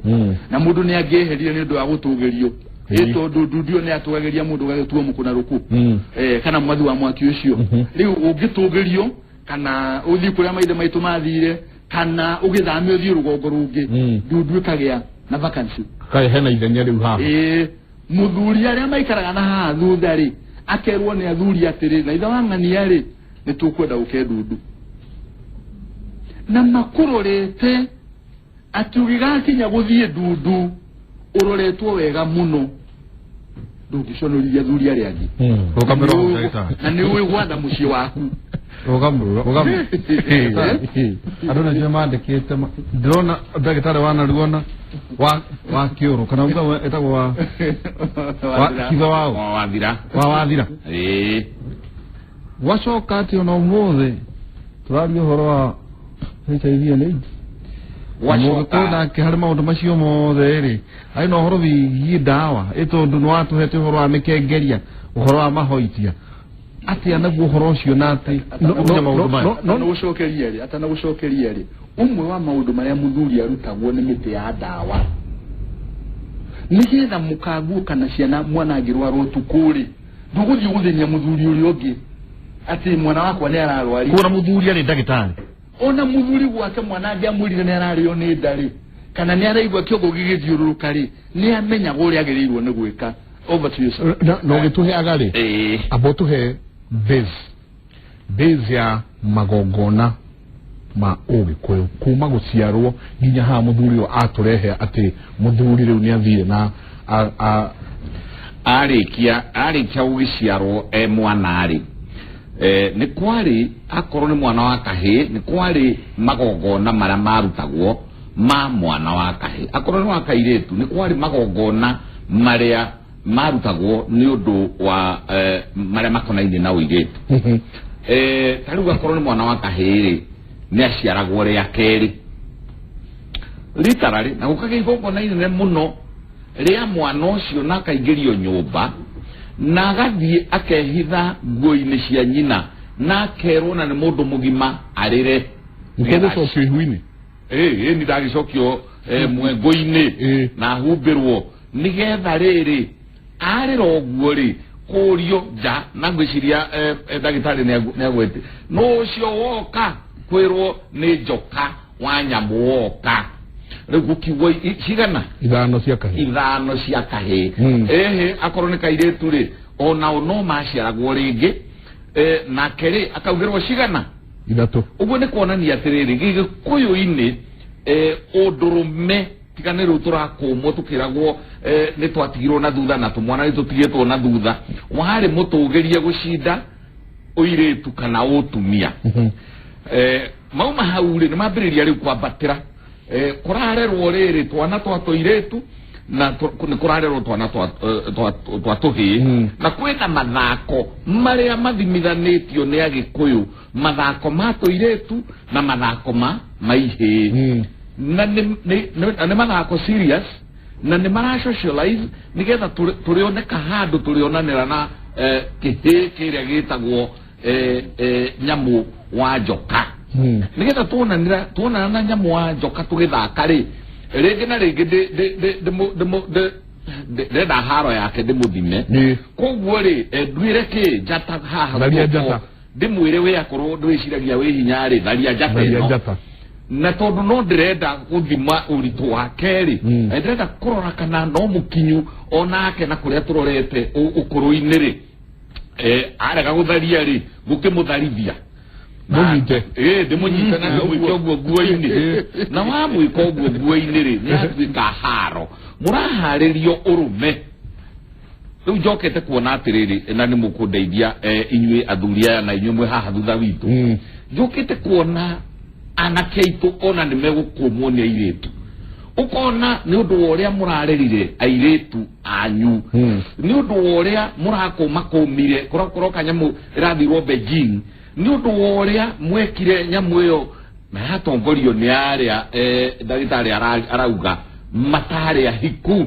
na mũndũ nĩ angĩeherire nĩ ũndũ wa gũtũgĩrio, ĩ tondũ ndundu ĩyo nĩ yatũgagĩria mũndũ ũgagĩtuo mũkũna rũkũ, kana mwathi wa mwaki ũcio. Rĩu ũngĩtũgĩrio kana ũthiĩ kũrĩa maithe maitũ mathire kana ũgĩthame ũthiĩ rũgongo rũngĩ, ndundu ĩkagĩa na vacancy. Kaĩ hena ithenya rĩu haha. Ĩĩ, mũthuri arĩa maikaraga na haha thutha rĩ, akerwo nĩ athuri atĩrĩ, na ithe wa ng'ania rĩ, nĩ tũkwenda ũke ndundu na makũrorete atĩ ũgĩgakinya gũthiĩ ndundu ũroretwo wega mũno, ndũngĩconorithia athuri arĩa angĩ. Rũgamĩrwo hau, ndagĩtarĩ. Na nĩ ũĩ gwatha mũciĩ waku. Rũgamĩrwo, rũgamĩrwo. Andũ nĩcio mandĩkĩte ndĩrona ndagĩtarĩ wanaruona wa kĩũrũ kana uga ĩtagwo wa hitho wao. Wa wathira. Wa wathira. Ĩĩ. Gwacoka atĩ ona ũmũthĩ tũraria ũhoro wa HIV and AIDS. Gwacoka. Mũgĩkũyũ nake harĩ maũndũ macio mothe rĩ, arĩ na ũhoro wĩgiĩ ndawa, ĩ tondũ nĩ watũhete ũhoro wa mĩkengeria, ũhoro wa mahoitia, atĩa naguo ũhoro ũcio na atĩ ũmenye maũndũ maya? Atanagũcokeria rĩ, atanagũcokeria rĩ, ũmwe wa maũndũ marĩa mũthuri arutagwo nĩ mĩtĩ ya ndawa, nĩgetha mũkaguo kana ciana mwana angĩrwara ũtukũ rĩ, ndũgũthiĩ gũthĩnia mũthuri ũrĩa ũngĩ atĩ mwana wakwa nĩ ararwarire. Kuona mũthuri arĩ ndagĩtarĩ. Ona mũthuri gwake mwana angĩamwĩrire nĩ ararĩo nĩ nda rĩ, kana nĩ araigua kĩongo gĩgĩthiũrũrũka rĩ, nĩ amenyaga ũrĩa agĩrĩirwo nĩ gwĩka. Over to you, sir. Na ũgĩtũheaga rĩ, amba ũtũhe base ya magongona ma ũgĩkũyũ kuma gũciarwo nginya haha mũthuri ũyũ atũrehe atĩ mũthuri rĩu nĩ athire na Arĩkia gũgĩciarwo e mwana rĩ, nĩ kwarĩ, akorwo nĩ mwana wa kahĩĩ, nĩ kwarĩ magongona marĩa marutagwo ma mwana wa kahĩĩ, akorwo nĩ wa kairĩtu, nĩ kwarĩ magongona marĩa marutagwo nĩ ũndũ wa marĩa makonainie na ũirĩtu. Ta rĩu akorwo nĩ mwana wa kahĩĩ rĩ, nĩ aciaragwo rĩa kerĩ ritararĩ na gũkagĩa igongona inene mũno rĩa mwana ũcio, na akaingĩrio nyũmba na agathiĩ akehitha nguo-inĩ cia nyina na akerwo na nĩ mũndũ mũgima arĩre. Nĩkĩo gũcokio ihu-inĩ. Ĩ nĩ ndagĩcokio mwengo-inĩ na humbĩrwo nĩgetha rĩrĩ arĩra ũguo rĩ, kũrio nja na ngwĩciria ndagĩtarĩ nĩ agwete no ũcio woka kwĩrwo nĩ njoka wa nyamũ woka rĩu gũkiugwo cigana. 5 cia kahĩĩ. 5 cia kahĩĩ. Ĩhĩ, akorwo nĩ kairĩtu rĩ, onao no maciaragwo rĩngĩ, nake rĩ akaugĩrwo cigana? 3. Ũguo nĩ kuonania atĩrĩrĩ, gĩgĩkũyũ-inĩ ũndũrũme tiga nĩ rĩu tũrakũmwo tũkĩragwo nĩ twatigirwo na thutha na tũmwana nĩ tũtigĩtwo na thutha, warĩ mũtũgĩrie gũcinda ũirĩtu kana ũtumia. Mauma hau rĩ, nĩ mambĩrĩria rĩu kwambatĩra, kũrarerwo rĩrĩ twana twa tũirĩtu na nĩ kũrarerwo twana twa tũhĩĩ, na kwĩna mathako marĩa mathimithanĩtio nĩ agĩkũyũ, mathako ma tũirĩtu na mathako ma maihĩĩ, na nĩ mathako serious na nĩ mara socialize nĩgetha tũrĩoneka handũ tũrĩonanĩra na kĩhĩĩ kĩrĩa gĩtagwo. Nyamũ wa njoka nĩgetha tuonana na nyamũ wa njoka tũgĩthaka rĩ, rĩngĩ na rĩngĩ ndĩrenda haro yake ndĩmũthime. Koguo rĩ, nduĩre kĩ njata haha Tharia guoko, njata. Ndĩmwĩre we akorwo ndwĩciragia wĩ hinya rĩ, tharia njata Tharia ĩno. Njata. Na tondũ no ndĩrenda gũthima ũritũ wake rĩ, ndĩrenda kũrora kana no mũkinyu onake na kũrĩa tũrorete ũkũrũ-inĩ rĩ, arega gũtharia rĩ, gũkĩmũtharithia. Mũnyite. Ndĩmũnyite na ndĩmwĩke ũguo nguo-inĩ, na wamwĩka ũguo nguo-inĩ rĩ, nĩ atuĩka haro mũraharĩrio ũrũme. Rĩu njokete kuona atĩrĩrĩ, na nĩ mũkũndeithia, inyuĩ athuri aya na inyuĩ mwĩ haha thutha witũ, njũkĩte kuona anake aitũ ona nĩ megũkũmwo nĩ airĩtu, ũkona nĩ ũndũ wa ũrĩa mũrarerire airĩtu anyu, nĩ ũndũ wa ũrĩa mũrakũmakũmire kũroka nyamũ ĩrathirwo Beijing, nĩ ũndũ wa ũrĩa mwekire nyamũ ĩyo na yatongorio nĩ arĩa, ndagĩtarĩ arauga matarĩ ahiku.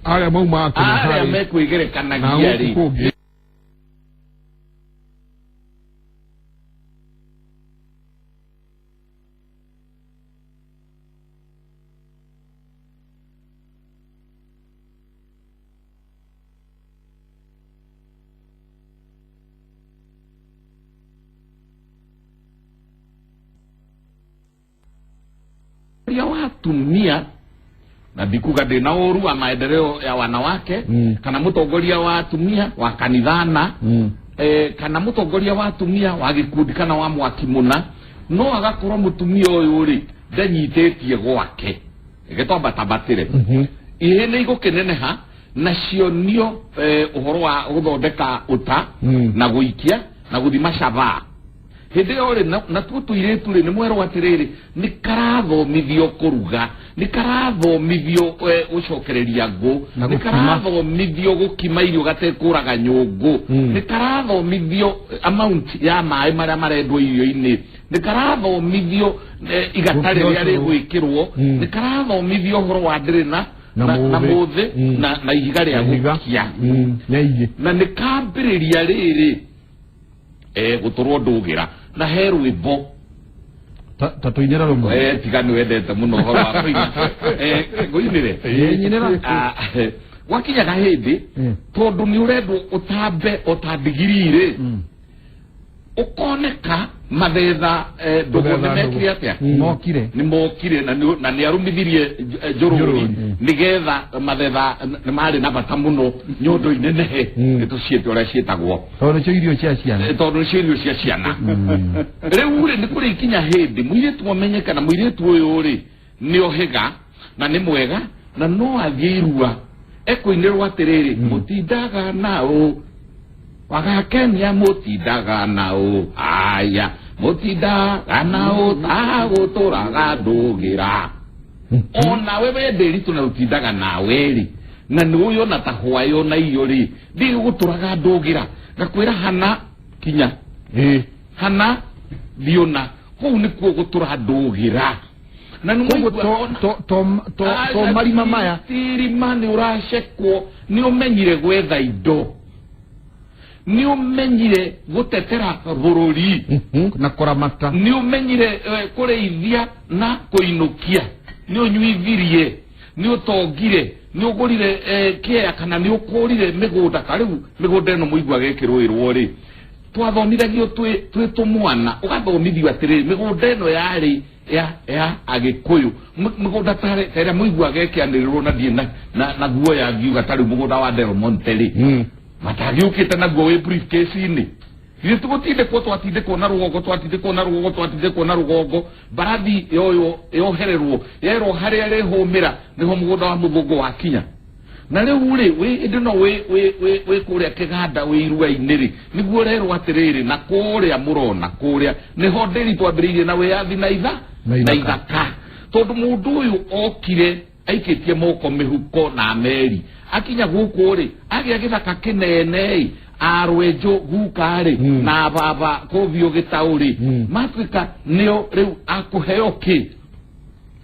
Arĩa mauma arĩa na mekwĩgerekanagia gũkũ rĩ kũngĩ. Ũrĩa wa atumia, na ndikuga ndĩna ũru wa maendeleo ya wanawake, kana mũtongoria wa atumia wa kanithana, kana mũtongoria wa atumia wa gĩkundi kana wa mwaki mũna, no agakorwo mũtumia ũyũ rĩ ndanyitĩtie gwake gĩtombatambatĩre. Ihĩ nĩ igũkĩneneha nacio nio, ũhoro wa gũthondeka ũta na gũikia na gũthima cabaa hĩndĩ ĩyo rĩ, natuo tũirĩtu rĩ, nĩ mwerwo atĩrĩrĩ, nĩ karathomithio kũruga, nĩ karathomithio gũcokereria ngũ, Na nĩ gũkima. Karathomithio gũkima irio gatekũraga nyũngũ, nĩ karathomithio amount ya maĩ marĩa marendwo irio-inĩ, nĩ karathomithio igata Gũkia rĩrĩa ũcũrũ. Rĩgwĩkĩrwo, nĩ karathomithio ũhoro wa ndĩrĩ na Na na mũthĩ. mũthĩ na ihiga rĩa Ihiga. gũkia. Nyaigĩ. Na nĩ kambĩrĩria rĩrĩ, gũtũrwo ndũgĩra na he rwĩmbo. Ta tũinĩra rũmwe. Tiga nĩ wendete mũno ũhoro wa kũina, ngũinĩre. Ĩĩ, nyinĩra. Ah, gwakinyaga hĩndĩ, tondũ nĩ ũrendwo ũtambe o ta ndigiri rĩ, ũkoneka mathetha, ndũgũ Mathetha nĩ mekire ndũgũ. atĩa? Mokire. Nĩ mokire na nĩ arũmithirie njũrũri Njũrũri. nĩgetha mathetha nĩ marĩ na bata mũno nyondo-inĩ nehe, nĩ tũciĩte ũrĩa ciĩtagwo. Tondũ nĩcio irio cia ciana. Tondũ nĩcio irio cia ciana. Rĩu rĩ, nĩ kũrĩ ikinya hĩndĩ mũirĩtu amenye kana mũirĩtu ũyũ rĩ nĩ ohĩga na nĩ mwega na no athiĩ irua, ekũinĩrwo atĩrĩrĩ, mũtindaga naũ wagakenia, mũtindaga naũ aya, mũtindaga naũ tagũtũraga ndũgĩra onawe wendĩritũ na ũtindaga nawe rĩ, na nĩ ũyũ ona ta hwaĩ ona irio rĩ, ndigũtũraga ndũgĩra ngakwĩra hana kinya hana thiũna kũu nĩkuo gũtũra ndũgĩra na nĩ Koguo mwaigua to marima maya. Tirima nĩ ũracekwo, nĩ ũmenyire gwetha indo, nĩ ũmenyire gũtetera bũrũri, Na kũramata. Nĩ ũmenyire kũrĩithia na kũinũkia, nĩ ũnyuithirie, nĩ ũtongire, nĩ ũgũrire, kĩea kana nĩ ũkũrire mĩgũnda. Ta rĩu mĩgũnda ĩno mũiguaga ĩkĩrũĩrwo rĩ, twathomithagio twĩ tũmwana, ũgathomithio atĩrĩrĩ, mĩgũnda ĩno yarĩ ya agĩkũyũ, mĩgũnda ta ĩrĩa mũiguaga ĩkĩanĩrĩrwo na thiĩ na guoya ngiuga ta rĩu mũgũnda wa Del Monte rĩ, matagĩũkĩte naguo wĩ briefcase-inĩ, githĩ tũgũtindĩkwo, twatindĩkwo na rũgongo, twatindĩkwo na rũgongo, twatindĩkwo na rũgongo, mbarathi yoyo yohererwo yerwo harĩa rĩhũmĩra nĩho mũgũnda wa mũthũngũ wakinya. Na rĩu rĩ, wĩ hĩndĩ no wĩ kũrĩa kĩganda, wĩ irua-inĩ rĩ, nĩguo ũrerwo atĩrĩrĩ, na kũrĩa mũrona kũrĩa nĩho ndĩri twambĩrĩirie na wĩyathi na itha Na na ithaka. Ithaka, tondũ mũndũ ũyũ okire aikĩtie moko mĩhuko na meri akinya gũkũ rĩ, agĩa gĩthaka kĩnene ĩ, arwenjũ guka rĩ, na baba kũbiũ gĩtaũ rĩ, matuĩka nĩo rĩu akũheo kĩ.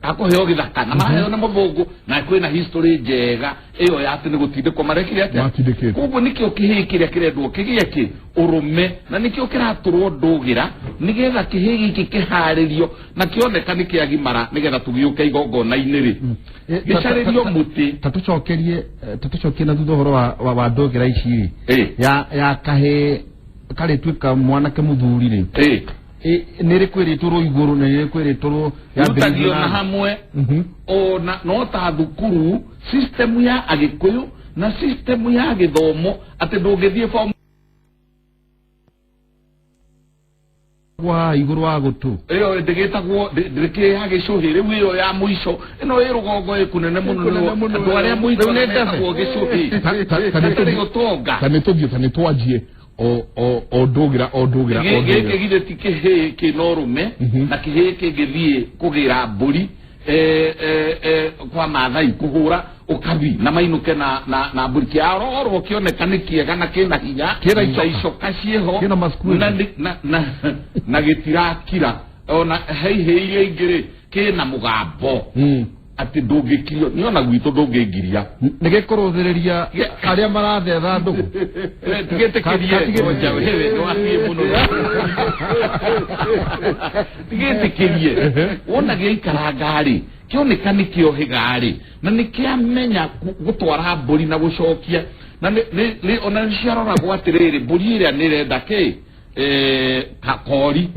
Akũheo gĩthaka na maraheo nĩ mũthũngũ, na kwĩna history njega ĩyo ya atĩ nĩ gũtindĩkwo marekire atĩa. Matindĩkĩtwo. Koguo nĩkĩo kĩhĩĩ kĩrĩa kĩrendwo kĩgĩe kĩ ũrũme, na nĩkĩo kĩratũrwo ndũgĩra nĩgetha kĩhĩĩ gĩkĩ kĩharĩrio na kĩoneka nĩ kĩagimara, nĩgetha tũgĩũke igongona-inĩ rĩ, gĩcarĩrio mũtĩ. Ta tũcokerie, ta tũcokie na thutha ũhoro wa ndũgĩra ici rĩ, ya kahĩĩ karĩtuĩka mwanake mũthuri rĩ, nĩ rĩ kwĩrĩtũrwo igũrũ na nĩ rĩ kwĩrĩtũrwo rutagio na hamwe ona no ta thukuru, system ya Agĩkũyũ na system ya gĩthomo, atĩ ndũngĩthiĩ form wa igũrũ wa gũtũ. Ĩyo ndĩgĩtagwo ndĩkĩrĩ ya gĩcũhĩ. Rĩu ĩyo ya mũico ĩno ĩ rũgongo ĩ kũnene mũno. Kũnene mũno. Andũ arĩa mũico Rĩu nĩ ndebe. metagwo gĩcũhĩ. Ta nĩ Hatarĩ ũtonga. Ta nĩ tũthiĩ, ta nĩ twanjie o ndũgĩra o ndũgĩra o Gĩkĩ ndũgĩra. Githĩ ti kĩhĩĩ kĩna ũrũme na kĩhĩĩ kĩngĩthiĩ kũgĩra mbũri kwa Mathai kũhũra ũkabi na mainũke na mbũri kĩarorwo kĩoneka nĩ kĩega na kĩna hinya. Kĩna na icoka. Icoka ciĩho. Kĩna maskuĩri. Na gĩtirakira ona he ihĩĩ iria ingĩ rĩ, kĩna mũgambo atĩ ndũngĩkirio nĩ ona gwitũ ndũngĩngiria. Nĩ gĩkũrũthĩrĩria arĩa marathetha ndũgũ. Tigĩtĩkĩrie. Ngoja wewe nĩwathiĩ mũno. Tigĩtĩkĩrie wona gĩaikaranga rĩ, kĩoneka nĩ kĩohĩga rĩ, na nĩ kĩamenya gũtwara mbũri na gũcokia, na ona nĩ ciaroragwo atĩrĩrĩ, mbũri ĩrĩa nĩ ĩrenda kĩ kori,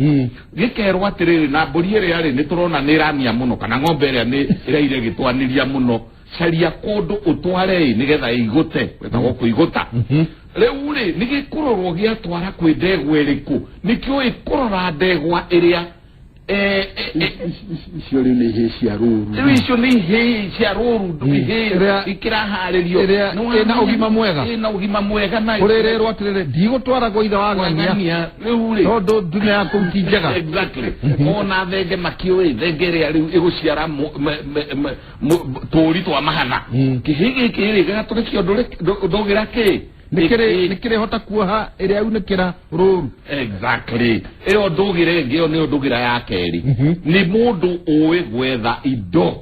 gĩkerwo atĩrĩrĩ, na mbũri ĩrĩa rĩ, nĩ tũrona nĩ ĩramia mũno, kana ng'ombe ĩrĩa nĩ ĩraire gĩtwanĩria mũno, caria kũndũ ũtware ĩ nĩgetha ĩigũte, wetagwo kũigũta. Rĩu rĩ, nĩ gĩkũrorwo gĩatwara kwĩ ndegwa ĩrĩkũ, nĩkĩo ĩkũrora ndegwa ĩrĩa Icio rĩu nĩ ihĩĩ cia rũru. Rĩu icio nĩ ihĩĩ cia rũru, ihĩĩ ikĩraharĩrio. Ĩrĩa Nĩ wamenya- ĩna ũgima mwega. Ĩna ũgima mwega na Kũrĩrĩrwo atĩrĩrĩ, ndigũtwara gwa ithe wa ng'ania ng'ania rĩu rĩ, tondũ ndume yaku ti njega. Exactly. Ona thenge makiũĩ thenge ĩrĩa rĩu ĩgũciara tũũri twa mahana. Kĩhĩ gĩkĩ rĩ, gĩgatũrĩkio ndũgĩra kĩ. Nĩ kĩrĩhota kuoha ĩrĩa yaunĩkĩra rũru. Exactly. Ĩyo ndũgĩra ĩngĩ, ĩyo nĩyo ndũgĩra ya kerĩ. Nĩ mũndũ ũĩ gwetha indo,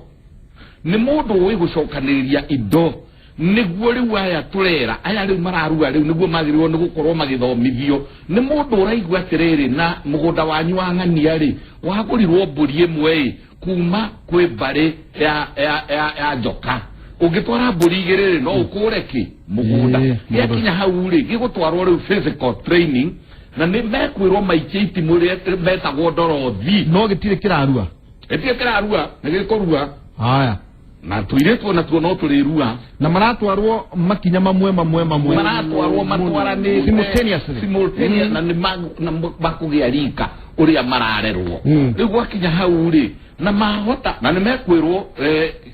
nĩ mũndũ ũĩ gũcokanĩrĩria indo, nĩguo rĩu aya tũrera aya rĩu mararua rĩu nĩguo magĩrĩirwo nĩ gũkorwo magĩthomithio. Nĩ mũndũ ũraigua atĩrĩrĩ, na mũgũnda wanyu wa ng'ania rĩ, wagũrirwo mbũri ĩmwe ĩ kuma kwĩ mbarĩ ya njoka, ũngĩtwara mbũri igĩrĩ rĩ, no ũkũre kĩ mũgũnda. Gĩakinya hau rĩ, gĩgũtwarwo rĩu physical training, na nĩ mekwĩrwo maikie itimũ rĩa metagwo ndorothi. No gĩtirĩ kĩrarua. Ĩtirĩ kĩrarua, nĩ gĩkũrua. Haya. Na tũirĩtu onatuo no tũrĩrua. Na maratwarwo makinya mamwe mamwe mamwe. Maratwarwo matwaranĩte. Simultaneously. Simultaneous, na nĩ na makũgĩa rika ũrĩa mararerwo. Rĩu gwakinya hau rĩ, na mahota na nĩ mekwĩrwo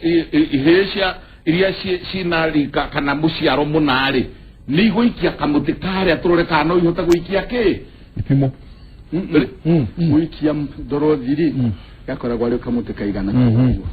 ihĩĩ cia iria cina rika kana mũciaro mũna rĩ, nĩ igũikia kamũtĩ karĩa tũrore kana no ihote gũikia kĩ. Itimo. Gũikia ndorothi rĩ, gakoragwo arĩ kamũtĩ kaigana ũguo,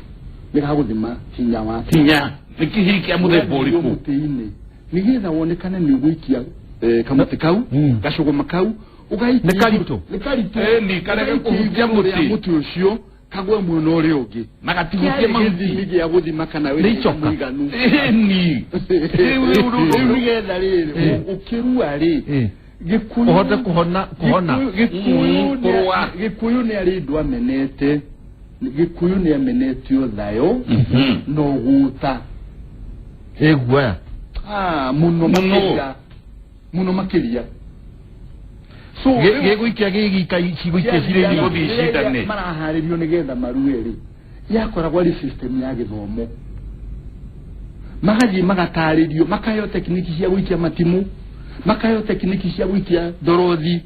nĩ gagũthima hinya wake. Hinya nĩ kĩhii kĩa mũthemba ũrĩkũ. Mũtĩ-inĩ nĩgetha wonekane nĩ ũgũikia kamũtĩ kau, gacũgũma kau ũgaikia. Nĩ karitũ. Nĩ karitũ. Ĩni, karege Ũgaikia kũhutia igũrũ rĩa mũtĩ. Mũtĩ ũcio kagwe mwena ũrĩa ũngĩ. Na gatihutie Kĩarĩ mahuti. gĩthimi gĩa gũthima kana wĩ Nĩ icoka. mũiganu. Ĩni. Rĩu nĩgetha rĩrĩ ũkĩrua rĩ, Gĩkũyũ Ũhote kũhona kũhona. Gĩkũyũ Kũrũa. Gĩkũyũ nĩ arĩ andũ amenete, Gĩkũyũ nĩ amenete ũthayũ na ũgũta. Ĩ guoya. Ah, mũno. Mũno. Makĩria, mũno makĩria. So rĩu- Gĩgũikia gĩgika cigũikia cirĩ Rĩrĩa- nyingĩ. Gũthiĩ icindane. Rĩrĩa maraharĩrio nĩgetha marue rĩ, yakoragwo arĩ system ya gĩthomo, magathiĩ magatarĩrio, makaheo tekniki cia gũikia matimũ, makaheo tekniki cia gũikia ndorothi,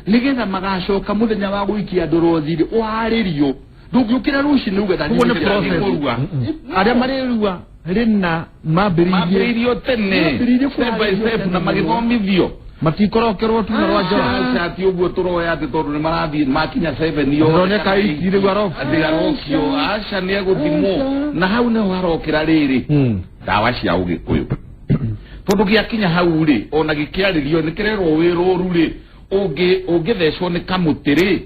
nĩgetha magacoka mũthenya wa gũikia ndorothi rĩ, ũharĩrio, ndũngĩũkĩra rũcinĩ uge Ũguo nĩ process. Kũrua. Arĩa marĩrua rĩna mambĩrĩirie. Mambĩrĩirio tene. Mambĩrĩirie Step by kũharĩrio step tene na mũno. magĩthomithio. Matikorokerwo tu na rwa njora. Aca, ti ũguo tũroya atĩ tondũ nĩ marathiĩ makinya 7 yo. Ndoneka iti rĩu arokio. Atĩ arokio, aca, nĩ egũthimwo na hau nĩho harokĩra rĩrĩ ndawa cia Ũgĩkũyũ, tondũ gĩakinya hau rĩ, ona gĩkĩarĩrio nĩ kĩrerwo wĩ rũru rĩ, ũngĩthecwo nĩ kamũtĩ rĩ,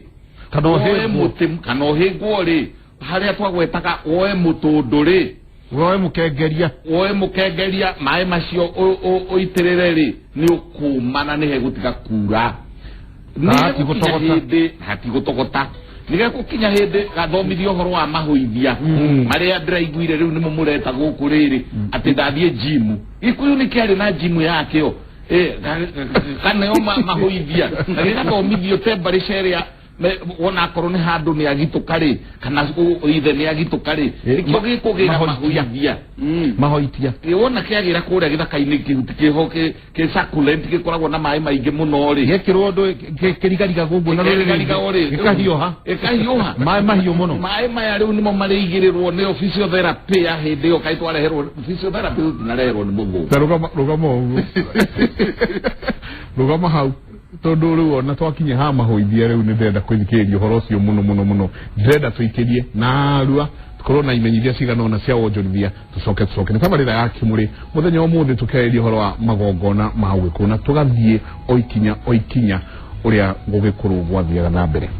Kana woe ũhĩngwo. Mũtĩ kana ũhĩngwo rĩ, Harĩa twagwetaga woe mũtũndũ rĩ, woe mũkengeria, woe mũkengeria, maĩ macio ũitĩrĩre rĩ, nĩ ũkũma na nĩ hegũtiga kura. Na Nĩ hatigũtogota. hegũkinya hĩndĩ hatigũtogota, nĩ gegũkinya hĩndĩ gathomithio ũhoro wa mahũithia marĩa ndĩraiguire rĩu nĩmo mũreta gũkũ rĩrĩ, atĩ ndathiĩ jimu. Gĩkũyũ nĩ kĩarĩ na jimu yakĩo. Kaneo mahũithia na gĩgathomithio temperature ĩrĩa wona akorwo nĩ handũ nĩ agitũka rĩ, kana ithe nĩ agitũka rĩ, nĩkĩo gĩkũgĩra mahoitia. Mahũithia. Mahoitia. Wona kĩagĩra kũrĩa gĩthaka-inĩ kĩhuti kĩho kĩ succulent gĩkoragwo na maĩ maingĩ mũno rĩ, gĩekĩrwo ũndũ kĩrigariga ũguo na Kĩrigariga rĩ, gĩkahiũha. Gĩkahiũha. Maĩ mahiũ mũno. Maĩ maya rĩu nĩmo marĩigĩrĩrwo nĩ physiotherapy ya hĩndĩ ĩyo. Kaĩ twareherwo physiotherapy? Tũtinareherwo nĩ mũthũngũ. Ta rũgama, rũgama ũguo, rũgama hau, tondũ rĩu ona twakinya haha mahũithia rĩu nĩ ndĩrenda kũthikĩrĩria ũhoro ũcio mũno mũno mũno. Ndĩrenda tũikĩrie narua, tukorwo na imenyithia cigana ũna cia wonjorithia, tũcoke nĩ tabarĩra ya Kĩmũrĩ mũthenya wa ũmũthĩ, tũkĩarĩria ũhoro wa magongona ma ũgĩkũyũ na tũgathiĩ o ikinya o ikinya ũrĩa gũgĩkũrũ gwathiaga na mbere.